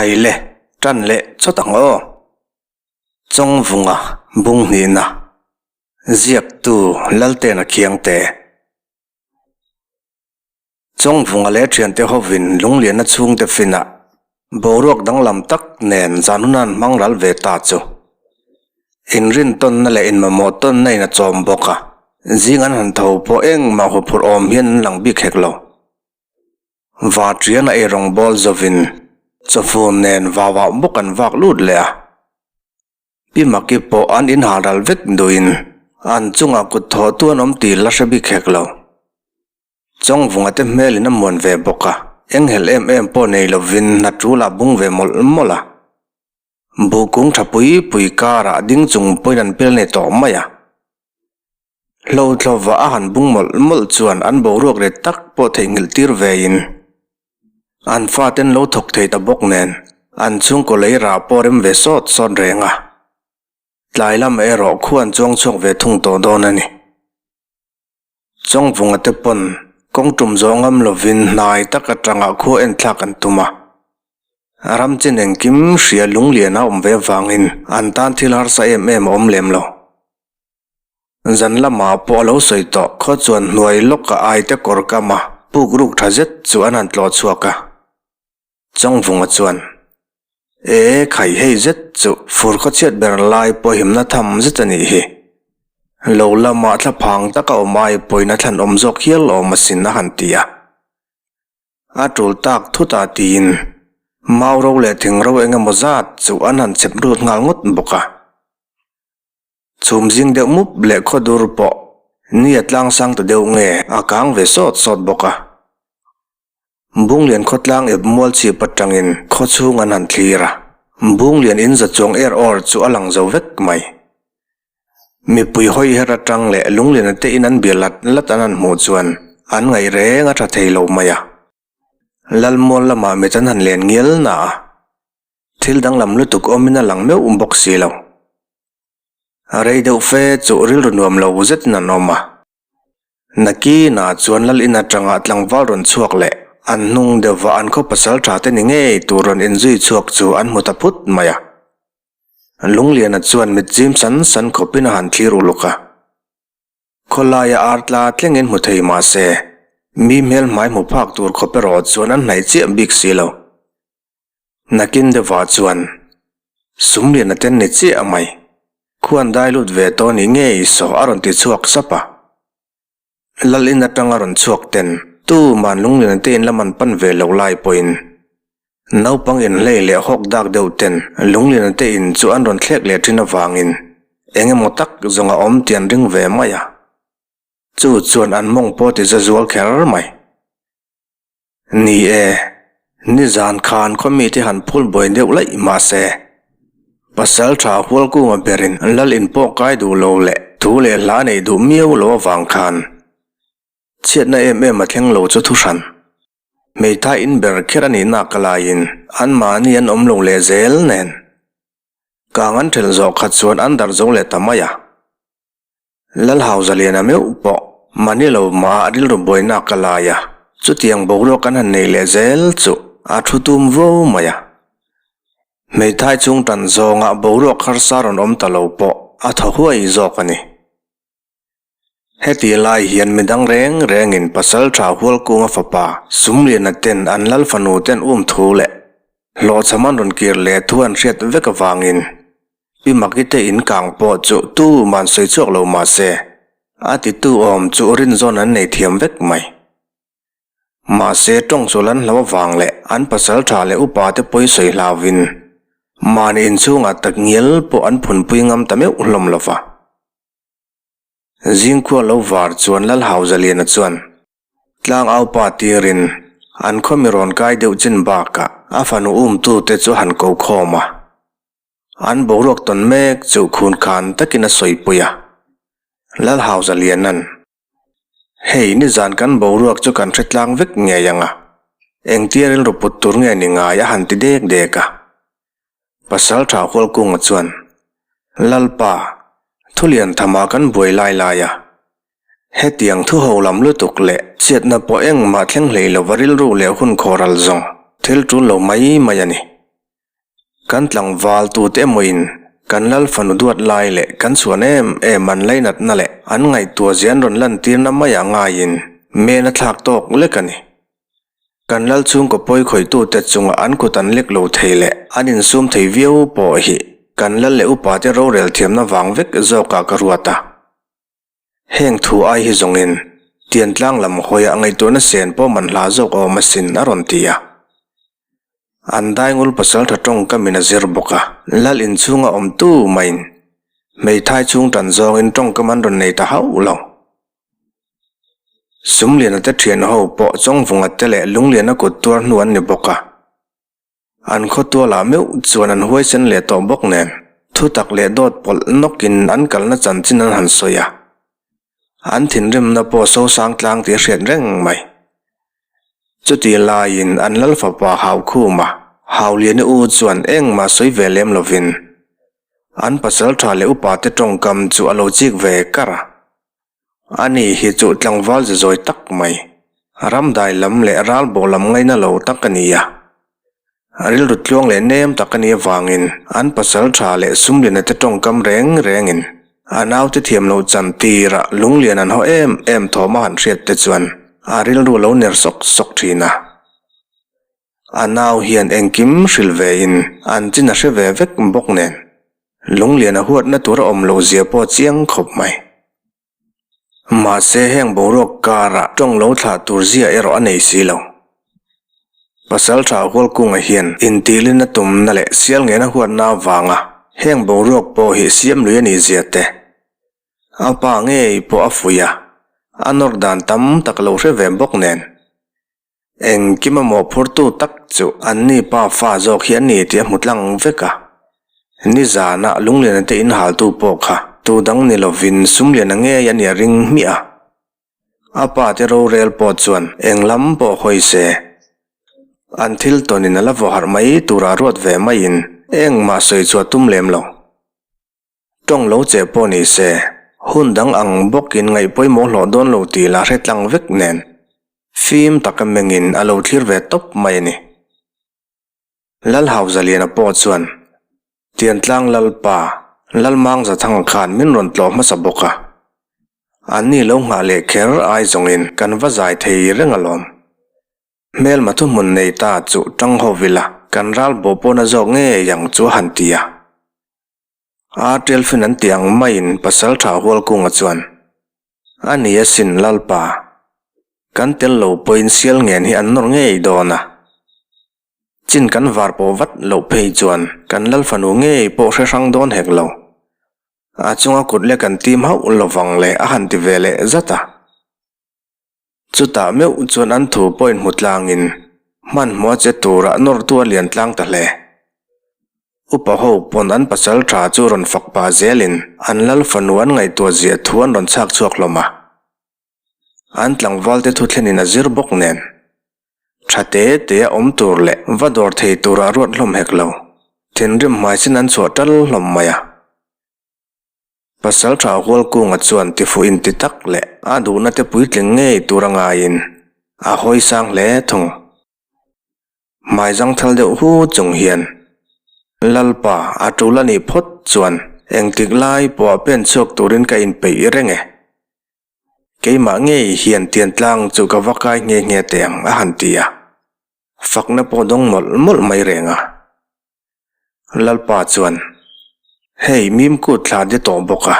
Khai le, ṭan leh chawt ang aw. Chawngvunga Bunghnihna, Ziaktu Laltena Khiangte. Chawngvunga leh ṭhiante hovin Lungliana chhungte finah boruak danglam tak nen zan hun an hmang ral ve ta chu. Inrintawnna leh inmamawh tawnna in a chawm bawk a, zing an han tho pawh engmah huphurh awm hian an lang bik hek lo. Vatrian a eirawng bawl zovin chawfun nen vauah bawk an vak lut leh a. Pi Maki pawh an inhal ral vek duhin an chungah kut thawhtu an awm tih la hre bik hek lo. Chawngvunga te hmelin a muan ve bawk a, enghelh em em pawh nei lovin hna tul ah bung ve mawlh mawlh a. Buh kung tha pui pui karah ding chung pawhin an pel nei tawh mai a. Hlothlawva a han bung mawlh mawlh chuan an boruak leh tak pawh theihnghilh tir vein an faten lo thawk thei ta bawk nen an chhungkaw lei rah pawh rem ve sawt sawt reng a. Tlai lam erawh khu an chuang chhuak ve thung tawh dawn a ni. Chawngvunga te pawn kawng tum zawh ngam lovin hnai tak atanga khua en thlak an tum a. Ram chin engkim hria lunglian a awm ve avangin an tan thil harsa em em a awm lem lo. Zan lamah pawh a lo sawi tawh khaw chuan hnuai lawka aite kawr kama puk ruk tha zet chu an han tlawh chhuak a. Chawngvunga chuan, E, khai hei zet chu fur khaw chhiat ber lai pawh himna tham zet a nih hi. Lo lamah thla phang taka awm ai pawhin a thlan awm zawk hial awm asin a han ti a. A tul tak thutah tiin mau ro leh thing ro eng emaw zat chu an han chep rut nghal ngawt bawk a. Chhum zing deuh mup leh khaw dur pawh ni a tlang sang ta deuh nge a kang ve sawt sawt bawk a. Bunglian khawtlang ep mual chhip atangin khaw chhung an han thlir a, Bunglian in za chuang er awr chu a lang zo vek mai. Mipui hawi her atang leh Lungliana te in an bia lat lat an han hmuh chuan an ngaih reng a tha thei lo mai a. Lalmual lamah mit an han len ngial na a. Thil danglam lutuk awmin a lang meuh bawk si lo. A rei deuh fe chu rilru nuam lo zetin an awm a. Nakina chuan lal in atanga tlangval rawn chhuak leh an hnung deuhva an khaw pasal tha te ni ngei tur rawn inzui chhuak chu an hmu ta phut mai a. Lungliana chuan mit zim san san khawpin a han thlir uluk a. Khawlaia ar tla tlengin hmu thei mah se, mi hmel hmai hmu phak tur khawp erawh chuan an hnaih chiah bik si lo. Nakin deuhvah chuan sum lian a ten ni chiah a mai. Khuan dai lut ve tawh ni ngei saw a rawn ti chhuak sap a. Lal in atanga rawn chhuak ten tu man lunglian te in lam an pan ve lo lai pawhin naupang inhlei leh hawk dak deuh ten lunglian te in chu an rawn thlek leh thin avangin eng emaw tak zawng a awm tih an ring ve mai a. Chu chuan an mawng pawh ti za zual kher mai. Ni e, nizan khan khawmite han phul buai deuh laih mah se, pasal tha Hualkunga berin lal in pawh kai duh lo leh thu leh hla neih duh miau lo avang khan chhiatna em em a thleng lo chu thu hran. Hmeithai in ber kher a nih nak alaiin anmahni an awm lo leh zel nen kang an ṭhelh zawh khat chuan an darh zo leh ta mai a. Lalhauza liana meuh pawh mahni lo mah a rilru buaina ka lai a, chutiang boruak kan han nei leh zel chu a thu tum vo mai a. Hmeithai chung tan zawnga boruak harsa rawn awm ta lo pawh a thaw huai zawk a ni. Heti lai hian midang reng rengin Pasaltha Hualkunga fapa Sumliana ten an lal fanu ten um thu leh hlawhchham an rawn kir leh thu an hriat vek avangin Pi Maki te in kang pawh chu tu man sawi chhuak lo mah se, a titu awm chu rinzawn an nei thiam vek mai. Mahse tawng chu lan hlo avang leh an pasal tha leh upa te pawi sawi hlauvin mahni inchhungah tak ngial pawh an phunpui ngam ta meuh hlawm lo va. Zingkhua lo var chuan Lalhauzaliana chuan Tlangau pa tirin an khaw mi rawn kai deuh chin bakah a fanu umtute chu han ko khawm a. An boruak tawn mek chu khun khan takin a sawipui a, Lalhauza Lianan, Hei, nizan kan boruak chu kan hre tlang vek ngei ang a, engtia rilru put tur nge ni ngai a han ti dek dek a. Pasal Tha Hualkunga chuan, Lalpa, thulian thama kan buai lai lai a, hetiang thu ho lam lutuk leh chhiatna pawh engmah thleng hlei lova rilru leh hun khawral zawng thil tul lo mai mai a ni. Kan tlangval tute emawin kan lal fanu duat lai leh kan chhuan em em an lainatna leh an ngaihtuah zia an rawn lantirna maiah ngaiin men a thlak tawk lek a ni. Kan lal chhungkaw pawi khawihtute chunga an kut an lek lo thei leh an insum thei viau pawh hi kan lal leh upate rorel thiamna vang vek zawkah ka ruat a. Heng thu ai hi zawngin Tiantlang lam hawiah ngaihtuahna sen pawh man hla zawk awm asin a rawn ti a. An daingul pasaltha tawngkamin a zir bawk a, lal inchhunga awm tu maiin hmeithai chhung tan zawngin tawngkam an rawn nei ta hauh lo. Sumliana te thian ho pawh Chawngvunga te leh Lungliana kut tuar hnu an ni bawk a. An khawtualah meuh chuan an huaisen leh tawh bawk nen, thutak leh dawt pawlh nawkin an kalna chanchin an han sawi a. An thinrimna pawh sosang tlang tih a hriat reng mai. Chutih laiin an lal fapa Haukhuma, Hauliani u chuan engmah sawi ve lem lovin, an pasaltha leh upate tawngkam chu a lo chik ve kar a. Ani hi chu tlangval ze zawi tak mai, ramdai lam leh ralbawh lam ngaina lo tak a ni a. Rilru tluang leh nem tak a nih avangin an pasal tha leh sumliana te tawngkam reng rengin a naute thiam loh chan tirah lunglian an haw em em thawm a han hriat te chuan a rilru lo ner sawk sawk thin a. A nau hian engkim hrilh ve in an chin a hre ve vek bawk nen. Lunglian a huatna tur a awm loh zia pawh a chiang khawp mai. Mahse heng boruak karah tawng lo thlah tur zia erawh a nei si lo. Pasaltha Hualkunga hian intihlin a tumna leh sial ngena huatna avanga heng boruak pawh hi siam lui a nih zia te, a pa ngei pawh a fuih a, a nawr dan tam tak lo hre ve bawk nen. Engkim a mawhphurtu tak chu anni pa fa zawk hi a ni tih a hmu tlang vek a. Nizana Lungliana te inhaltu pawh kha tu dang ni lovin Sumliana ngei a nia ring hmiah a. A pa te rorel pawh chuan eng lam pawh hawi se. An thil tawnin a la vaw harh mai tura ruat ve maiin engmah sawi chu a tum lem lo. Tawng lo che pawh ni se, hun dang ang bawkin ngaih pawimawh hlawh dawn lo tih lah hre tlang vek nen, fim taka mengin a lo thlir ve tawp mai a ni. Lalhauzaliana pawh chuan, Tiantlang Lalpa, Lalmang Zathanga khan min rawn tlawh hmasa bawk a. Anni lo nghah leh kher ai zawngin kan va zai thei reng alawm. Hmelma thuhmun nei ta chu tang ho vila kan ral bawh pawhna zawk ngei ang chu a han ti a. Ar ṭelfin an tih ang maiin Pasalṭha Hualkunga chuan, A ni asin Lalpa, kan tel lo pawhin sial ngen hi an nawr ngei dawn a. Chin kan var pawh vat loh phei chuan kan Lal fanu ngei pawh hre hrang dawn hek lo. A chunga kut lek an tim hauh lovang le a han ti ve leh zat a. Chutah meuh chuan an thu pawhin hmu tlangin hmanhmawh a che turah nawrtu a lian tlang ta hle. Upa ho pawn an pasal tha chu rawn fak pah zelin an lal fanu an ngaihtuah ziah thu an rawn chhak chhuak hlawm a. An tlangvalte thu thlenin a zir bawk nen. Tha te te a awm tur leh va dawr thei turah ruat hlawm hek lo. Thinrim hmaisin an chhuah tal hlawm mai a. Pasalṭha Hualkunga chuan tifuh inti tak leh a duhna te puitling ngei tur a ngaiin a hawi sang hle thung. Hmai zangthal deuh hu chung hian Lalpa a ṭul a nih phawt chuan engtik lai pawh a pen chhuak turin ka inpeih reng e. Keimah ngei hian tiantlang chu ka va kai nghe nghe teh ang a han ti a. Fakna pawh dawng mawlh mawlh mai reng a. Lalpa chuan, Hei, mimkut thla de tawh bawk a,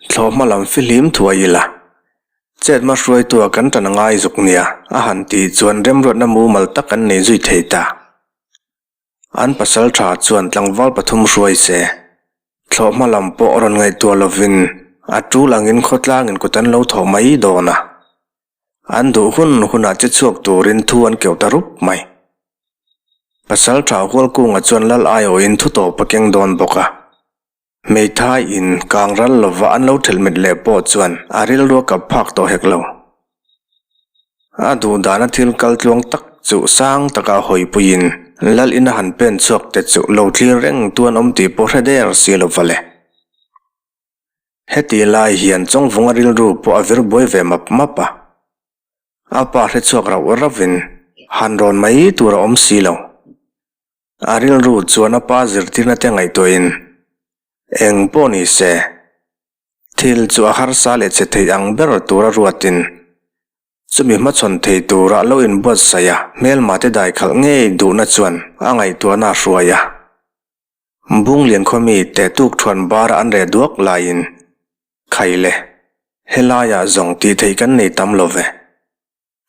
thlawhhma lam fihlim thuai ila, chetma hruaitua kan tan a ngai zuk nia, a han tih chuan remruatna mumal tak an nei zui thei ta. An pasal tha chuan tlangval pathum hruai se, thlawhhma lam pawh rawn ngaihtuah lovin a tul angin khawtlangin kut an lo thawh mai dawn a. An duh hun hunah che chhuak turin thu an keuh ta rup mai. Pasalṭha Hualkunga chuan lal aiawhin thu tawp a keng dawn bawk a. Hmeithai in kang ral lova an lo ṭhelhmet leh pawh chuan a rilru a kap phak tawh hek lo. A duh dana thil kal tluang tak chu sang taka a hawipuiin lal ina han pen chhuak te chu lo thlir reng tu an awm tih pawh hre der si lova le. Heti lai hian Chawngvunga rilru pawh a vir buai ve map map a. A pa hre chhuak rauh rauhin han rawn mai tur a awm si lo. A rilru chuan a pa zirtirna te ngaihtuahin, Eng pawh ni se, thil chu a harsa leh che thei ang ber tura ruatin, chumi hmachhawn thei tura lo inbuatsaih a hmelma te daikhalh ngei duhna chuan a ngaihtuahna a hruai a. Bunglian khaw mite tukṭhuan bara an reh duak laiin, Khaile, helaiah zawng tih theih kan nei tam lo ve.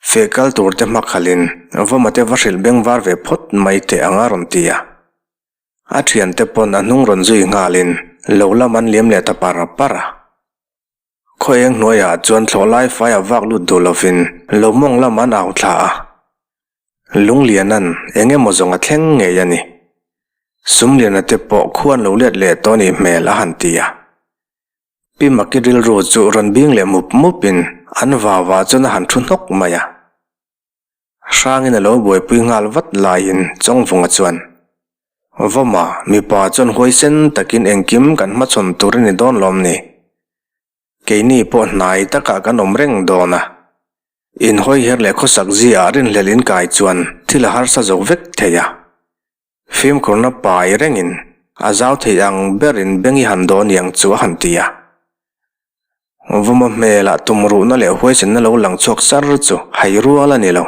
Feh kal tur te hmakhalhin Vawma te va hrilh beng var ve phawt mai teh ang a rawn ti a. A thiante pawn a hnung rawn zui nghalin lo lam an liam leh ta par par a. Khaw eng hnuaiah chuan thlawh lai fai a vak lut duh lovin lo mawng lam an au thla a. Lungliana'n eng emaw zawng a thleng ngei a ni. Sumliana te pawh khuan lo let leh tawh nih hmel a han ti a. Pi Maki rilru chu rawn bing leh mup mupin an vau ah chuan a han thu hnawk mai a. Hrangin a lo buaipui nghal vat laiin Chawngvunga chuan, Vawma, mipa chuan huaisen takin engkim kan hmachhawn tur a ni dawn lawm ni? Keini pawh hnai takah kan awm reng dawn a. Inhawi her leh khawsak ziah rinhlelh inkai chuan thil a harsa zo vek thei a. Fimkhurna pai rengin a zau thei ang berin beng i han dawn iang chu a han ti a. Vawma hmelah tumruhna leh huaisenna lo lang chhuak sar chu hai rual a ni lo.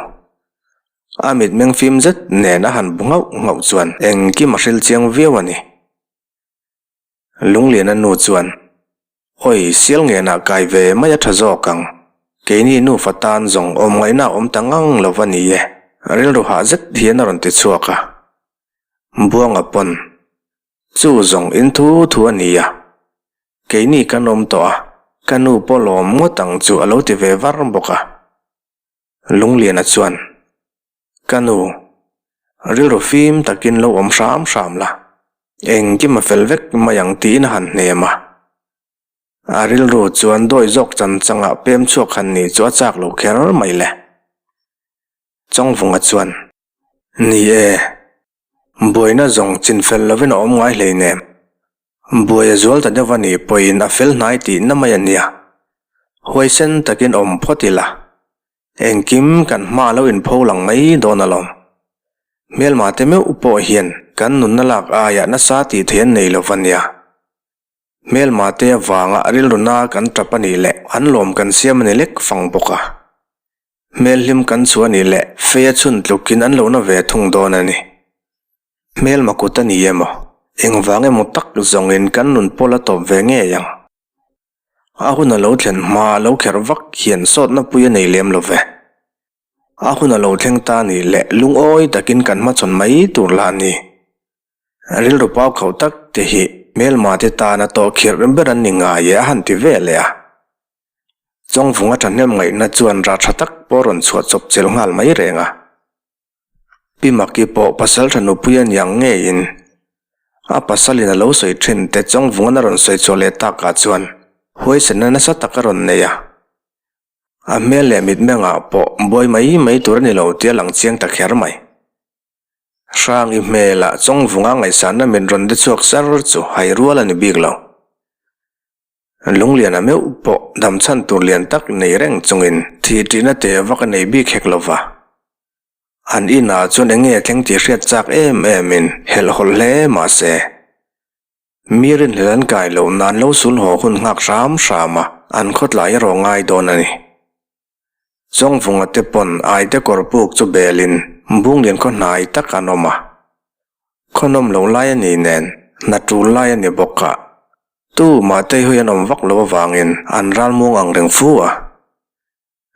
A mitmeng fim zet nen a han bu nghauh nghauh chuan engkim a hril chiang viau a ni. Lungliana nu chuan, Awi, sial ngenah kai ve mai a tha zawk ang. Keini nufa tan zawng awm ngaihna a awm ta ngang lo va ni e, rilru hah zet hian a rawn ti chhuak a. Buanga pawn, Chu zawng in thu thu a ni a. Keini kan awm tawh a, ka nu pawh lawm ngawt ang chu a lo ti ve var bawk a. Lungliana chuan, Ka nu, rilru fim takin lo awm hram hram la, engkim a fel vek mai ang tiin a han hnem a. A rilru chuan dawi zawk chan changah pem chhuak han nih chu a chak lo kher mai le. Chawngvunga chuan, Ni e, buaina zawng chin fel lovin a awm ngai hleinem. Buai a zual ta deuh a nih pawhin a fel hnai tihna mai a nia. Huaisen takin awm phawt ila. Engkim kan hma lo inpho lang mai dawn alawm. Hmelma te meuh pawh hian kan nunna lak aiah nasa tih theih an nei lo va nia. Hmelma te avanga rilru na kan tap a nih leh an lawm kan siam a ni lek fang bawk a. Hmelhlim kan chhuah a nih leh fei a chhun tlukin an lo na ve thung dawn a ni. Hmelma kut a ni emaw, engvang emaw tak zawngin kan nun pawl a tawp ve ngei ang. A hun a lo thlen hma a lo kherh vak hian sawtna pui a nei lem lo ve. A hun a lo thleng ta nih leh lungawi takin kan hmachhawn mai tur lah a ni. Rilru pau khauh tak te hi hmelma te tana tawh khirh ber an ni ngai e a han ti ve leh a. Chawngvunga thahnem ngaihna chuan rah tha tak pawh rawn chhuah chawp chelh nghal mai reng a. Pi Maki pawh pasal tha nupui a niang ngeiin a pasalin a lo sawi thin te Chawngvungan a rawn sawi chhuah leh takah chuan huaisenna nasa tak a rawn nei a. A hmel leh mitmengah pawh buai mai mai tur a ni lo tih a lang chiang ta kher mai. Hrangi hmelah Chawngvunga ngaihsanna mit rawn de chhuak sar chu hai rual a ni bik lo. Lungliana meuh pawh damchhan tur lian tak nei reng chungin thih ṭihna teh vak a nei bik hek lo va. An inah chuan eng nge thleng tih hriat chak em emin helh hawlh hle mah se, mi rinhlelh an kai loh nan lo sul haw hun nghak hram hram a, an khawtlai erawh ngai dawn a ni. Chawngvunga te pawn aite kawr puk chu belin Bunglian khaw hnai tak an awm a, khaw nawm loh lai a ni nen hna tul lai a ni bawk a, tu mah teihawi an awm vak loh avangin an ralmuang ang reng fu a.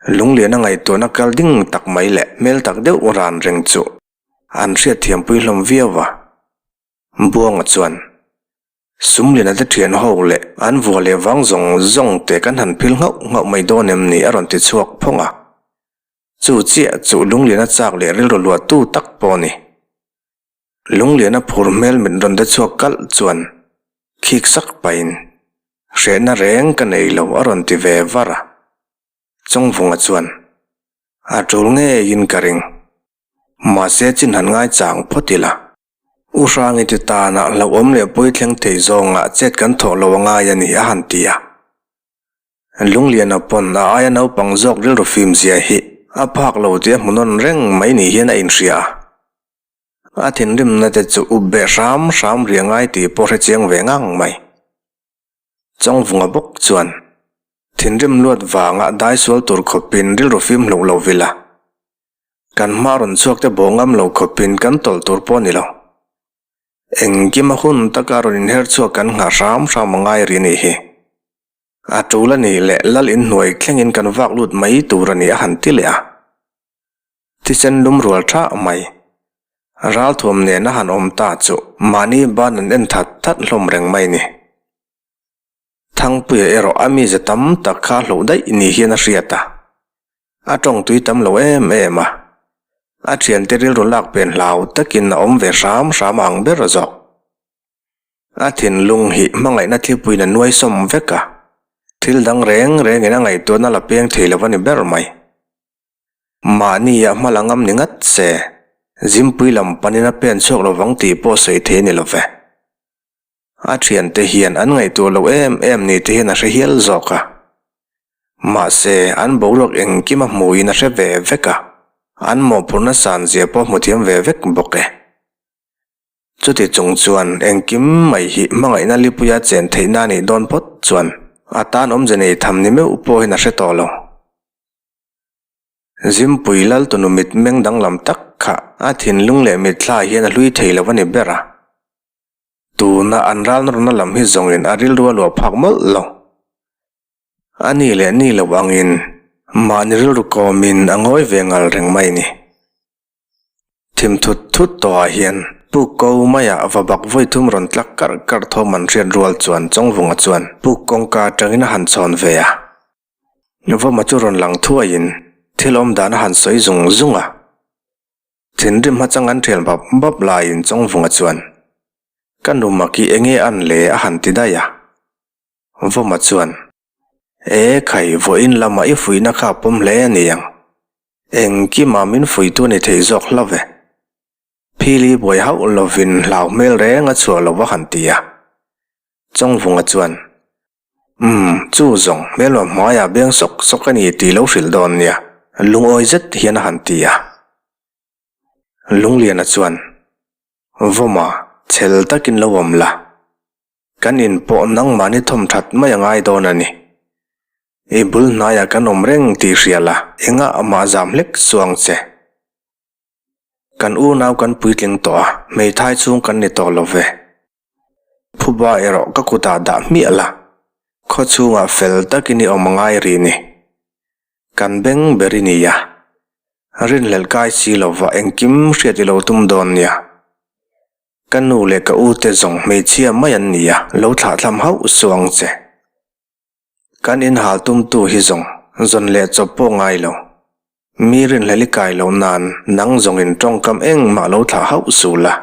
Lunglian a ngaihtuahna kal ding tak mai leh hmel tak deuh ran reng chu an hriatthiampui hlawm viau va. Buanga chuan, Sumliana te thian ho leh an vua leh vang zawng zawng te kan han phil nghauh nghauh mai dawn em ni a rawn ti chhuak phawng a. Chu chiah chu Lungliana chak leh rilru luahtu tak pawh a ni. Lungliana phur hmel mit rawn de chhuak kalh chuan khik sak pahin, Hrehna reng ka nei lo a rawn ti ve var a. Chawngvunga chuan, A tul ngeiin ka ring. Mahse chin han ngai chang phawt ila. U Hrangi ti tana hlauhawm leh puithleng thei zawngah chet kan thawh lo a ngai a ni a han ti a. Lungliana pawn a aia naupang zawk rilru fim zia hi a phak lo tih a hmu nawn reng mai ni hian a inhria a. A thinrimna te chu up beh hram hram rih a ngai tih pawh hre chiang ve ngang mai. Chawngvunga bawk chuan thinrim luat vanga dai sual tur khawpin rilru fim hloh lo vil a. Kan hma rawn chhuak te bawh ngam lo khawpin kan tawlh tur pawh a ni lo. Engkima hun taka rawn inher chhuak kan nghah hram hram a ngai rih a nih hi. A tul a nih leh lal inhnuai thlengin kan vak lut mai tur a ni a han ti leh a. Thisen lum rual thah mai. Ralthuam nen a han awm ta chu mahni ban an en that that hlawm reng mai ni. Thangpuia erawh a mize tam tak kha hloh daih ni hian a hriat a. A tawng tui tam lo em em a. A thiante rilru lak pen hlau takin a awm ve hram hram ang ber zawk. A thinlung hi hmangaihna thlipuiin a nuai sawm vek a, thil dang reng rengin a ngaihtuahna la peng thei lo a ni ber mai. Mahnia hma la ngam ni ngat se, Zimpui lam panin a pen chhuak lo vang tih pawh sawi thei a ni lo ve. A thiante hian an ngaihtuah lo em em ni te hian a hre hial zawk a. Mahse, an boruak engkim a hmuin a hre ve vek a, an mawhphurhna san zia pawh hmu thiam ve vek bawk e. Chuti chung chuan engkim mai hi hmangaihna lipuia chen theihna a nih dawn phawt chuan a tan awmze nei tham ni meuh pawhin a hre tawh lo. Zimpui Laltunu mitmeng danglam tak kha a thinlung leh mitthla hian a hlui thei lo a ni ber a. Tuna an ralnawrna lam hi zawngin a rilru a luah phak mawlh lo. A ni leh ni lo angin mahni rilru kawmin a ngawi ve ngal reng mai ni. Thim thut thut tawhah hian puk ko maiah va bak vawi thum rawn tlak karh karh thawm an hriat rual chuan Chawngvunga chuan puk kawngka atangin a han chhawn ve a. Vawma chu rawn lang thuaiin thil awm dan a han sawi zung zung a. Thinrim hmachang an thian bap bap laiin Chawngvunga chuan, Ka nu maki enge an le a han ti daih a. Vawma chuan, E khai, vawiin lamah i fuihna kha a pawm hle a ni ang. Engkimah min fuihtu ni thei zawk hla ve. Phili buai hauh lovin hlau hmel reng a chhuah lo va han ti a. Chawngvunga chuan, Umm, chu zawng hmelma hmaiah beng sawk sawk a ni tih lo hrilh dawn nia, lungawi zet hian a han ti a. Lungliana chuan, Vawma, chhel takin lo awm la. Kan in pawh nangmahni thawm that mai a ngai dawn a ni. I bul hnaiah kan awm reng tih hria la, engah amah zam hlek suang che. Kan unau kan puitling tawh a, hmeithai chhung kan ni tawh lo ve. Phuba erawh ka kutah dah hmiah la, khaw chhungah fel takin i awm a ngai rih ni. Kan beng ber i ni a, rinhlelh kai si lova engkim hriat i lo tum dawn nia. Ka nu leh ka u te zawng hmeichhia mai an ni a, lo thlahthlam hauh suh ang che. Kan inhal tumtu hi zawng zawn leh chawp pawh ngai lo. Mi rinhlel i kai lo nan nang zawngin tawngkam engmah lo thlah hauh suh la.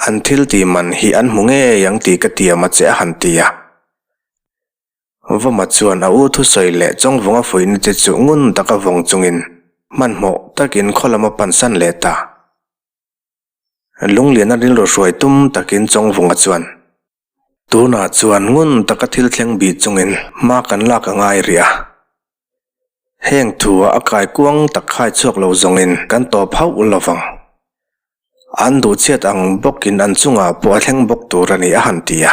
An thil tih man hi an hmu ngei ang tih ka tiam a che a han ti a. Vawma chuan a u thusawi leh Chawngvunga fuihna te chu ngun taka vawng chungin hmanhmawh takin khaw lam a pansan leh ta. Lungliana rilru hruai tum takin Chawngvunga chuan, Tunah chuan ngun taka thil thleng bih chungin hma kan lak a ngai rih a. Heng thua a kai kuang tak khai chhuak lo zawngin kan tawp hauh lo vang. An duhchhiat ang bawkin an chungah pawh a thleng bawk tur a ni a han ti a.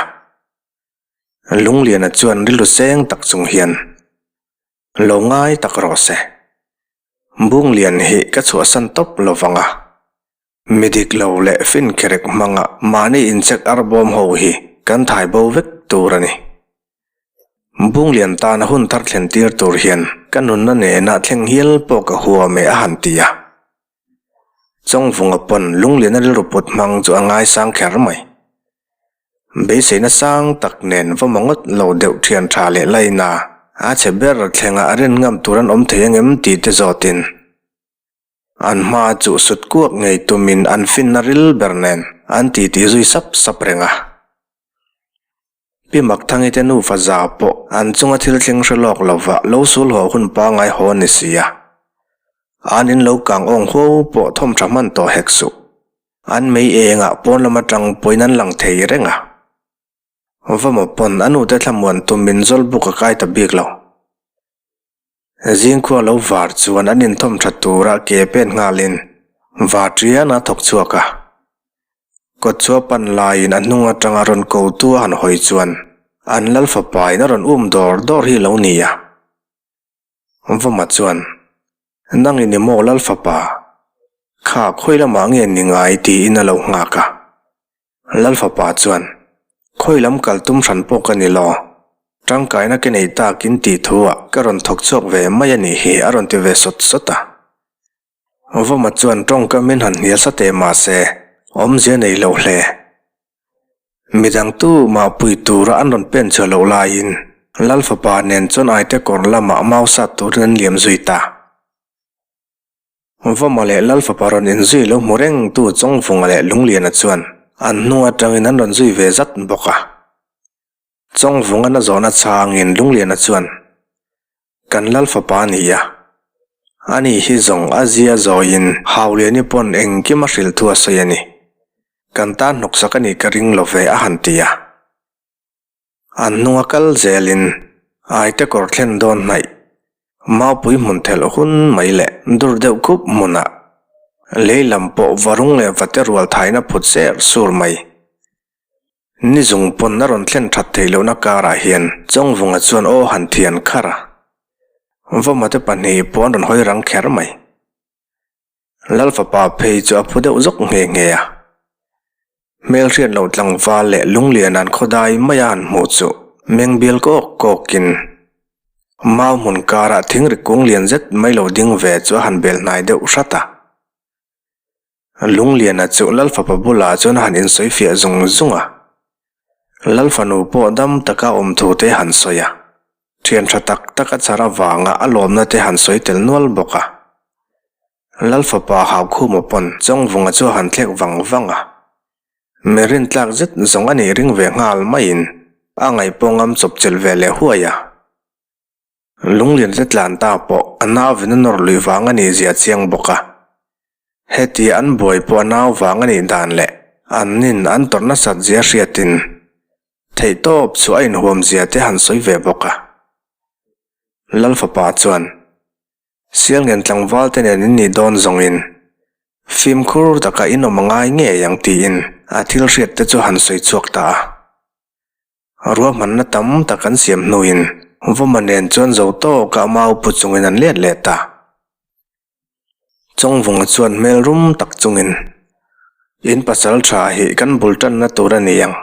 Lungliana chuan rilru seng tak chung hian, Lo ngai tak rawh se. Bunglian hi ka chhuahsan tawp lo vang a. Mi dik lo leh fin kherek hmanga mahni inchek arbawm ho hi kan thai bo vek tur a ni. Bunglian tana hun thar thlen tir tur hian ka nunna nena thleng hial pawh ka huam e a han ti a. Chawngvunga pawn Lungliana rilru put hmang chu a ngaisang kher mai. Beiseina sang tak nen va mawngawt lo deuh thian tha leh laina a chhe ber thlenga a rin ngam tur an awm thei angem tih te zawtin an hma chu sut kuak ngei tumin an finna ril ber nen an titi zui sap sap reng a. Pi Makthangi te nufa za pawh an chunga thil thleng hre lawk lova lo sul haw hun pangngai haw a ni si a. An in lo kang awng huau pawh thawm tha hman tawh hek suh. An mei engah pawn lam atang pawhin an lang thei reng a. Vawma pawn a nute thlamuan tumin Zawlbuk a kai ta bik lo. Zingkhua lo var chuan an inthawm tha tura ke pen nghalin var tian a thawk chhuak a. Kawtchhuah pan laiin a hnung atanga rawn kotu a han hawi chuan an lal fapain a rawn um dawr dawr hi lo ni a. Vawma chuan, Nang in i maw lal fapa? Kha khawi lamah nge ni ngai tiin a lo nghak a. Lal fapa chuan, Khawi lam kal tum hran pawh ka ni lo. Tangkaina ke nei takin tih thu ah ka rawn thawk chhuak ve mai a nih hi a rawn ti ve sawt sawt a. Vawma chuan tawngkam in han hnial sa teh mah se, awmzia nei lo hle. Midang tu mah pui tura an rawn pen chhuah loh laiin Lal fapa nen chuan aite kawr lamah mau sat turin an liam zui ta. Vawma leh Lal fapa rawn inzui lo hmu reng tu Chawngvunga leh Lungliana chuan an hnung atangin an rawn zui ve zat bawk a. Chawngvunga na zawhna changin Lungliana chuan, Kan Lal fapa a ni a, ani hi zawng a zia zawiin Hauliani pawn engkim a hrilh thu a sawi a ni. Kan tan hnawksak a nih ka ring lo ve a han ti a. An hnunga kal zelin aite kawr thlen dawn hnaih, maupui hmun thelh hun mai leh dur deuh khup hmunah lei lam pawh varung leh vate rual thaina phut ser sur mai. Ni zung pawn a rawn thlen that theih lohna karah hian Chawngvunga chuan aw han thian kharh a, Vawmate pahnih pawh an rawn hawi rang kher mai. Lal fapa phei chu a phu deuh zawk nghe nghe a. Hmelhriat loh tlangval leh lunglian an khawdai mai a han hmuh chu meng bial kawk kawkin mau hmun karah thingri kung lian zet mai lo ding ve chu a han bel hnai deuh hrat a. Lungliana chu Lal fapa bulah chuan a han insawi fiah zung zung a. Lal fanu pawh dam taka awm thu te han sawi a. Thian tha tak tak a chhar avanga a lawmna te han sawi tel nual bawk a. Lal fapa Haukhuma pawn Chawngvunga chu a han thlek vang vang a. Mi rintlak zet zawng a nih ring ve nghal maiin a ngaih pawh ngam chawp chelh ve leh huai a. Lunglian te tlan ta pawh a nauvin a nawr lui vang a nih zia chiang bawk a. Heti an buai pawh a nau vang a nih dan leh an nin an tawrh nasat zia hriatin theihtawp chu a inhuam zia te han sawi ve bawk a. Lal fapa chuan, Sialngen tlangval te nen in nih dawn zawngin fimkhur taka in awm a ngai ngei ang tiin a thil hriat te chu han sawi chhuak ta a. Ruahmanna tam tak an siam hnuin Vawma nen chuan zo tawkah mau pu chungin an let leh ta. Chawngvunga chuan hmel rum tak chungin, In pasal tha hi kan bul tanna tur a ni ang.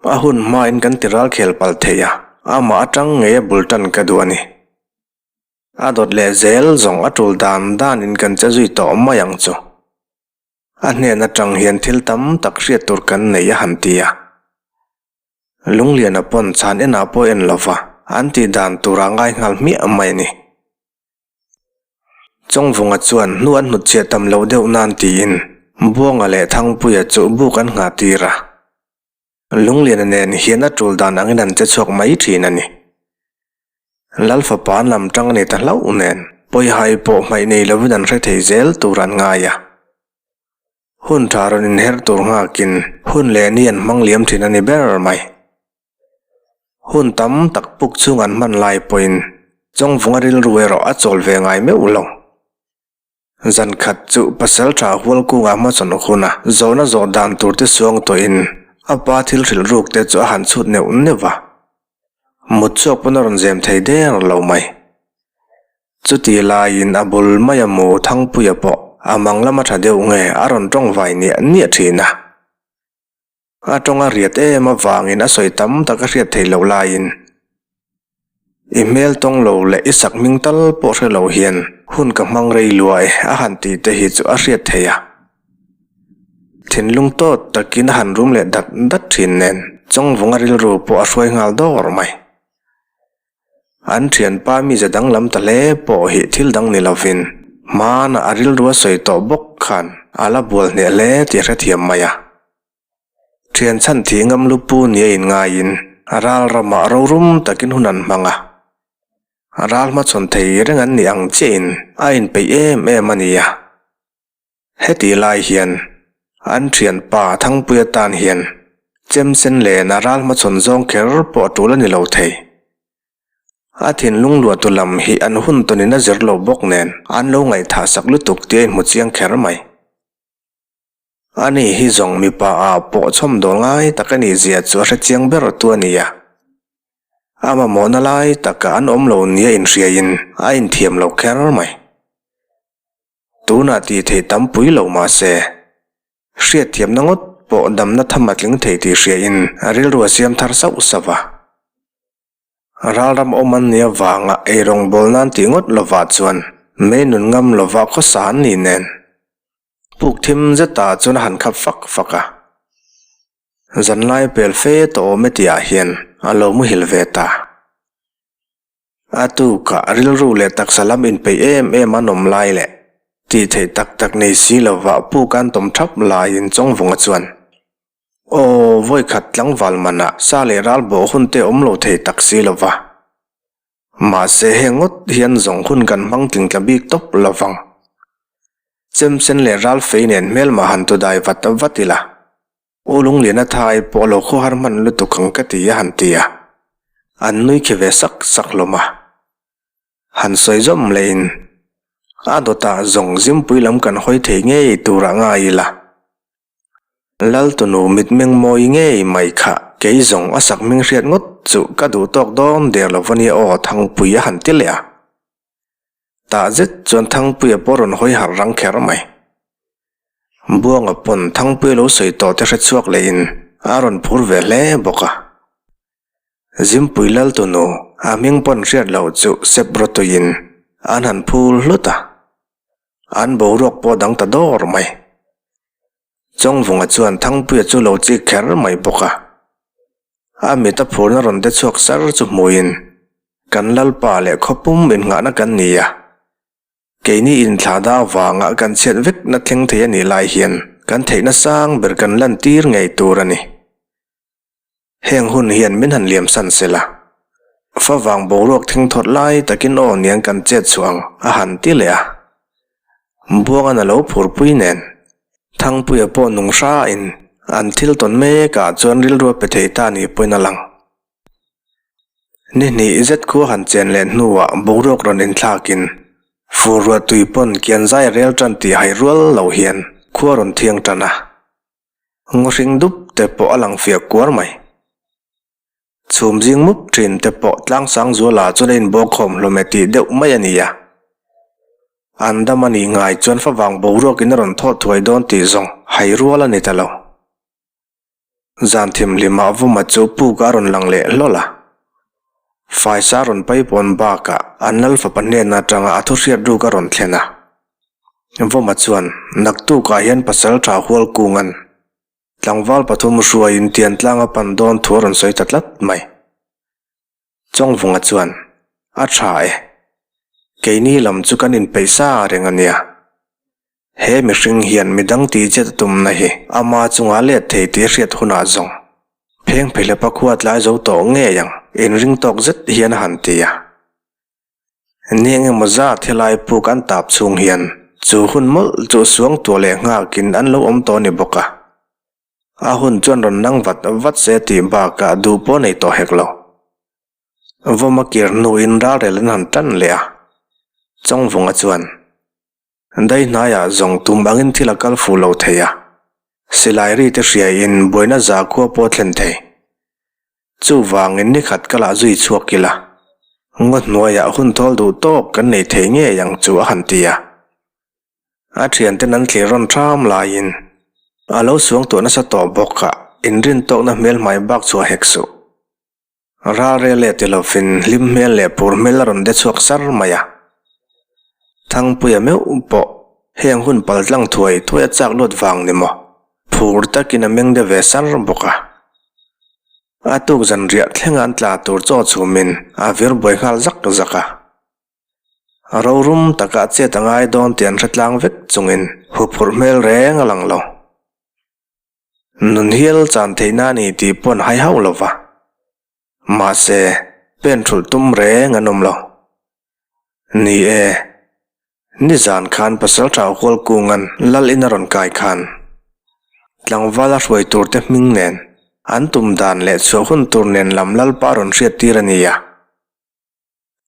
A hun hmain kan ti ral khel palh thei a, amah atang ngei a bul tan ka duh a ni. A dawt leh zel zawng a tul dan danin kan che zui tawh mai ang chu. A hnen atang hian thil tam tak hriat tur kan nei a han ti a. Lungliana pawn chhan enah pawh en lova an tih dan tura ngai nghal hmiah mai a ni. Chawngvunga chuan hnu an hnutchhiah tam lo deuh nan tiin Buanga leh Thangpuia chu buk an nghah tir a. Lungliana nen hian a tul dan angin an che chhuak mai thin a ni. Lal fapa an lam tang a ni ta hlauh nen pawihai pawh hmaih nei lovin an hre thei zel tur an ngai a. Hun tha rawn inher tur nghakin hun leh ni an hmang liam thin a ni ber mai. Hun tam tak puk chung an hman lai pawhin Chawngvunga rilru erawh a chawl ve ngai meuh lo. Zan khat chu pasal tha hual kungah hmachhawn huna zawhna zawh dan tur te suang tawhin a pa thil hrilh ruk te chu a han chhut neuh neuh a. Mut chhuak pawn a rawn zem thei der lo mai. Chuti laiin a bul maia mu Thangpuia pawh a mang lama tha deuh nge a rawn tawng vai niah niah thin a. A tawng a riat em avangin a sawi tam tak a hriat theih loh laiin i hmel tawng lo leh i sak hming tal pawh hre lo hian hun ka hmang rei lua e a han tih te hi chu a hriat theih a. Thinlung tawt takin a han rum leh dat dat thin nen Chawngvunga rilru pawh a hruai nghal dawr mai. An thianpa mize danglam ta hle pawh hi thil dang ni lovin hmanah a rilru a sawi tawh bawk khan a la bual hneh hle tih a hrethiam mai a. Thian chhan thih ngam lu pu nia inngaiin ral ramah rorum takin hun an hmang a. Ral hmachhawn thei reng an nih ang chiahin a inpeih em em a ni a. Hetih lai hian an thianpa Thangpui atan hian chemsen lena ral hmachhawn zawng kher pawh a tul a ni lo thei. A thinlung luahtu lam hi an hun tawnin a zir lo bawk nen an lo ngaihthah sak lutuk tih a inhmu chiang kher mai. Ani hi zawng mipa ah pawh chhawm dawl ngai tak a nih zia chu a hre chiang ber tu a ni a. A mamawhna lai taka an awm lo nia inhriaiin a inthiam lo kher mai. Tunah tih theih tam pui lo mah se, hriatthiamna ngawt pawh damna tham a tling thei tih hriain a rilru a siam thar sauh sauh a. Ralram awm an nih avanga eirawng bawl nan tih ngawt lovah chuan mei nun ngam lova khawsa an nih nen puk thim zetah chuan a han khap fak fak a. Zanlai pel fe tawh awm e tihah hian a lo muhil ve ta. A tukah rilru leh taksa lam inpeih em em an awm lai leh tih theih tak tak nei si lovah puk an tawm thap laiin Chawngvunga chuan, Aw, vawikhat tlangval manah sa leh ral bawh hun te awm lo thei tak si lova. Mahse heng ngawt hian zawng hun kan hmang tling tla bik tawp lovang. Chemsen leh ral fei nen hmelmah han tu dai vat vat ila. U Lungliana thai pawh lo khawhar hman lutuk ang ka ti a han ti a, an nui khi ve sak sak hlawm a. Han sawi zawm lehin a dawtah zawng zimpui lam kan hawi thei ngei turah ngai ila. Laltunu mitmeng mawi ngei mai kha kei zawng a sak hming hriat ngawt chu ka duh tawk dawn der lo va nia aw Thangpui a han ti leh a. Tah zet chuan Thangpuia pawh rawn hawi harh rang kher mai. Buanga pawn Thangpuia lo sawi tawh te hre chhuak lehin a rawn phur ve hle bawk a. Zimpui Laltunu a hming pawn hriat loh chu sep rawtuiin an han phul hlut a. An boruak pawh dang ta dawr mai. Chawngvunga chuan Thangpuia chu lo chik kher mai bawk a. A mit a phurna rawn de chhuak sar chu hmuin, Kan Lalpa leh khawpum innghahna kan ni a. Keini inthlahdah avanga kan chhiat vekna thleng thei a nih lai hian kan theihna sang ber kan lantir ngei tur a ni. Heng hun hian min han liam san sela. Favang boruak thingthawt lai takin aw niang kan chet chhuah ang a han ti leh a. Buangan a lo phurpui nen Thangpuia pawh nung hrain an thil tawn mekah chuan rilru a pe thei ta ni pawhin a lang. Ni hnih zet khua han chen leh hnuah boruak rawn inthlakin fur ruah tui pawn kian zai a rel tan tih hai rual lo hian khua rawn thiang tan a. Ngawhring dup te pawh a lang fiah kuar mai. Chhum zing mup thin te pawh tlangsang zuala chuan a inbawkkhawm hlawm e tih deuh mai a ni a. An dam a nih ngai chuan favang boruakin a rawn thawh thuai dawn tih zawng hai rual a ni ta lo. Zan thimhlimah Vuma chu puk a rawn lang leh hlawl a. Faisa rawn paipawn bakah an lal fapa hnen atanga a thuhriat ruk a rawn thlen a. Vawma chuan, Naktukah hian pasal tha hual kungan tlangval pathum hruaiin Tiantlang a pan dawn thu a rawn sawi ta tlat mai. Chawngvunga chuan, A tha e. Keini lam chu kan inpeih sa reng a nia. He mihring hian midang tihchet a tumna hi ama chunga let thei tih a hriat hunah zawng pheng phehlepa khua tlai zo tawh ngei ang inring tawk zet hian a han ti a. Ni engemaw zat helai puk an tap chhung hian chu hun mawlh chu suang tuah leh nghakin an lo awm tawh a ni bawk a. A hun chuan rawn nang vat vat se tih bakah duh pawh nei tawh hek lo. Vawma kir hnuin ralrel an han tan leh a, Chawngvunga chuan, Dai hnaiah zawng tum angin thil a kal fuh lo thei a, silai ri te hriaiin buaina za khua pawh a thlen thei. Chuvangin ni khat ka lah zui chhuak ila, ngaw hnuaiah hun thawl duh tawk kan nei thei ngei ang chu a han ti a. A thianten an thlir rawn ṭham laiin a lo suang tuah nasa tawh bawk a, inrintawkna hmelhmai bak chhuah hek suh. Ral rel leh ti lovin hlim hmel leh phur hmel a rawn de chhuak sar mai a. Thangpuia meuh pawh heng hun pal tlang thuai thuai a chak lut vang ni maw? Phur takin a meng de ve sar bawk a. A tuk zanriah thlenga an tla tur chaw chhumin a vir buai nghal zak zak a. Rorum taka a chet a ngai dawn tih an hre tlang vek chungin huphurh hmel reng a lang lo. Nun hial chan theihna a ni tih pawn hai hauh lo va. Mahse, pen thulh tum reng an awm lo. Ni e, nizan khan Pasalṭha Hualkunga'n Lal in a rawn kai khan, tlangval a hruai tur te hming nen, an tum dan leh chhuah hun tur nen lam Lalpa rawn hriat tir a ni a.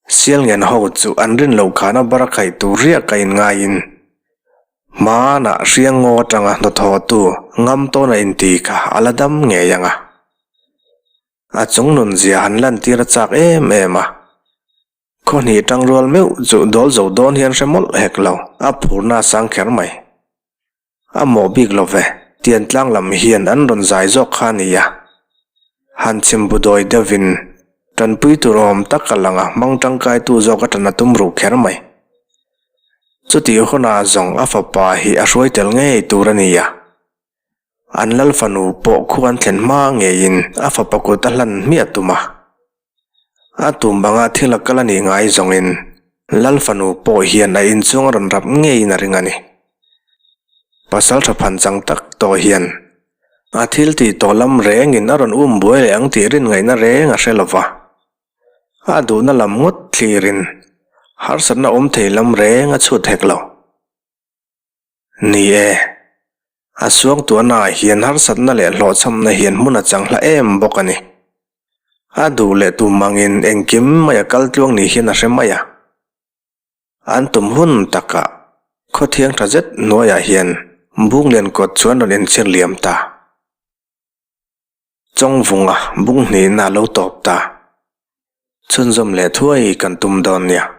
Sialngen ho chu an rin loh khana bar a khaih tur riak a inngaiin. Hmanah Hriangngaw atanga hnawthawtu ngam tawna inti kha a la dam ngei ang a. A chung nunzia han lantir a chak em em a. Khaw hnih tangrual meuh chu dawl zo dawn hian hre mawlh hek lo, a phurna a sang kher mai. A mawh bik lo ve, Tiantlang lam hian an rawn zai zawk kha a nia. Han chhimbu dawi deuhin tanpui tur awm tak a lang a, hmang tangkaitu zawk a tan a tum ruh kher mai. Chutih hunah zawng a fapa hi a hruai tel ngei tur a nia. An lal fanu pawh khu an thlen hma ngeiin a fapa kut a hlan hmiah tum a. A tum anga thil a kal a nih ngai zawngin lal fanu pawh hian a inchung a rawn rap ngeiin a ring a ni. Pasal tha phan chang tak tawh hian a thil tih tawh lam rengin a rawn um buai leh ang tih rin ngaihna reng a hre lo va. A duhna lam ngawt thlirin harsatna awm thei lam reng a chhut hek lo. Ni e, a suangtuahnaah hian harsatna leh hlawhchhamna hian hmun a chang hla em bawk a ni. A duh leh tum angin engkim mai a kal tluang ni hian a hre mai a. An tum hun takah khawthiang tha zet hnuaiah hian Bunglian kawt chu an rawn inchhir liam ta. Chawngvunga bung hnihna a lo tawp ta. Chhunzawm leh thuai kan tum dawn nia.